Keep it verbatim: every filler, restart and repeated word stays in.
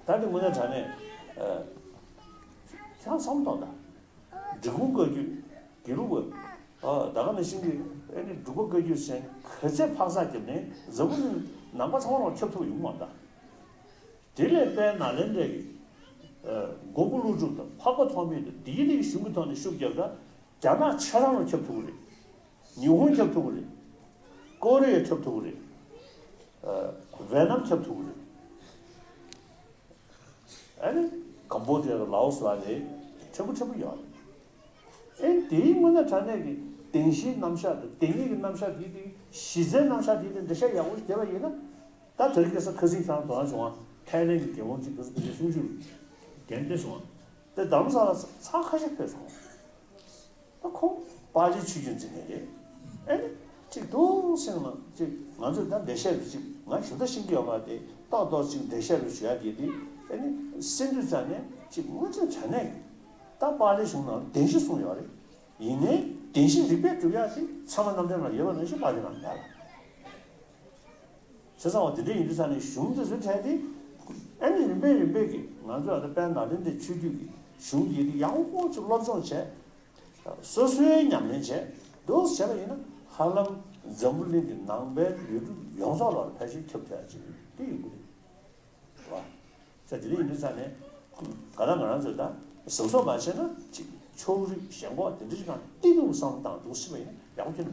ད་དེ་དངོས་གནས་དྲང་གནས་ཨ། ཁྱེད་རང་བསམ་བློ་གཏོང་དང་། འབྲི་གུང་བཀའ་བརྒྱུད། དགེ་ལུགས་པ། ཨ། ད་ག་ནང་བཞིན་གྱི་ཨ་ནི་འབྲུག་པ་བཀའ་བརྒྱུད་ཟེར་ག་ཚད་འཕག་འཚག་བརྒྱབ་ནས་འཛམ་བུ་གླིང་ནང་པ་ཚང་མ་ལ་ཁྱབ་ཐུབ་ཡོང་མ་རེད་ད། དེ་ལས་དཔལ་ནཱ་ལེནྡྲའི་གི་ཨ་མགོན་པོ་ཀླུ་སྒྲུབ་དང་འཕགས་པ་ཐོགས་མེད་དང་དེའི་རིགས་གཞུང་གི་ཐོག་ནས་ཤུགས་བརྒྱབ་ད་རྒྱ་ནག་ཆ་ཚང་ལ་ཁྱབ་ཐུབ་ཀྱི་རེད། ཉི་ཧོང་ཁྱབ་ཐུབ་ཀྱི་རེད། ཀོ་རི་ཡ་ཁྱབ་ཐུབ་ཀྱི་རེད། ཨ། ཝེ་ནམ་ཁྱབ་ཐུབ་ཀྱི་རེད། ཨ་ནི་ཀམ་བོ་ཌི་ཡ་དང་ལའོ་སི་ལ་ལས་ཕྲན་བུ་ཕྲན་བུ་ཡོད་རེད། ཨེ་དེའི་དངོས་གནས་དྲང་གནས་ཀྱི་བདེན་བཞིའི་རྣམ་གཞག་དང་བདེན་གཉིས་ཀྱི་རྣམ་གཞག་དེའི་སྟེང་གཞི་རྩའི་རྣམ་གཞག་དེའི་སྟེང་འགྲེལ་བཤད་ཡག་པོ་ཞིག་བརྒྱབ་པ་ཡིན་ན། ད་དེ་རིང་ཁ་སང་ཁ་སང་ཁྱེད་རང་དོ་སྣང་བྱུང་བ་ཐའི་ལེན་གྱི་རྒྱལ་དབང་གཅིག་དགུ་བརྒྱ་དགུ་བཅུ་གོ་གསུམ་ལོར་གདན་འདྲེན་སོང་བ། དེ་རྡ་རམ་ས་ལ་ཚར་ཁ་ཤས་ཕེབས་སོང་། ད་ཁོང་པཱ་ལིའི་ཆོས་བརྒྱུད་འཛིན་མཁན་རེད། ཨེ་ནི་གཅིག་འདུག་སེ་ང་གཅིག་ང་ཚོས་ད་འགྲེལ་བཤད་རུ་གཅིག་ང་ཞུ་ད་ཤེས་ཀྱི་ཡོད་མ་རེད་དེ་ཏོག་ཏོག་གཅིག་འགྲེལ་བཤད་རུ་ཞུ་ཡ་དེ་དེ་ཨེ་ནི་སེམས་འདུས་ཙམ་ནས་གཅིག་དངོས་གནས་དྲང་གནས་ཀྱི་ད་པཱ་ལིའི་གཞུང་ནང་བདེན་བཞི་གསུངས་ཡོད་རེད། ཡིན་ནའི་བདེན་བཞི་རིགས་པས་སྒྲུབ་ཡ་དེ་ཚད་མ་རྣམ་འགྲེལ་ནང་ཡོད་པ་ནང་བཞིན་པཱ་ལིའི་ནང་མེད་ལ། བྱས་ཙང་བ་དེ་འདྲ་ཡིན་དུས་ཙང་ནས་གཞུང་དེ་ཚོའི་གྲས་དེ་ཨ་ནི་རིམ་པས་རིམ་པས་ཀྱིས་ང་ཚོས་ཨ་ད་དཔལ་ནཱ་ལེནྡྲའི་ཆོས་བརྒྱུད་ཀྱི་གཞུང་དེ་ཡང་ཧོ་ཅིག་སློབ་སྦྱོང་བྱས། སོ་སོའི་ཉམས་ལེན་བྱས་འདུག་བྱས་པ་ཡིན་ན་ཧ་ལམ་འཛམ་བུ་གླིང་གི་ནང་པའི་ཡུལ་གྲུ་ཡོངས་རྫོགས་ལ་ཕལ་ཆེར་ཁྱབ་ཐུབ་ཡ་ཅིག་དེ་ཡིན་དགོས་རེད། བ། ས་དེ་འདྲ་ཡིན་དུས་ཙང་ནས་ག་ལ་ང་རང་ཚོས་ད་གཟབ་གཟབ་མ་བྱས་ན་ཅིག་ཕྱོགས་རིས་ཞེན་ཁོག་དེ་འདྲ་ཞིག་གང་ཏི་ཏུ་བསམ་བཏང་འདུག་ཟེར་བ་ཡིན་ན་ཡག་པོ་ཁྱོན་ནས་མེད།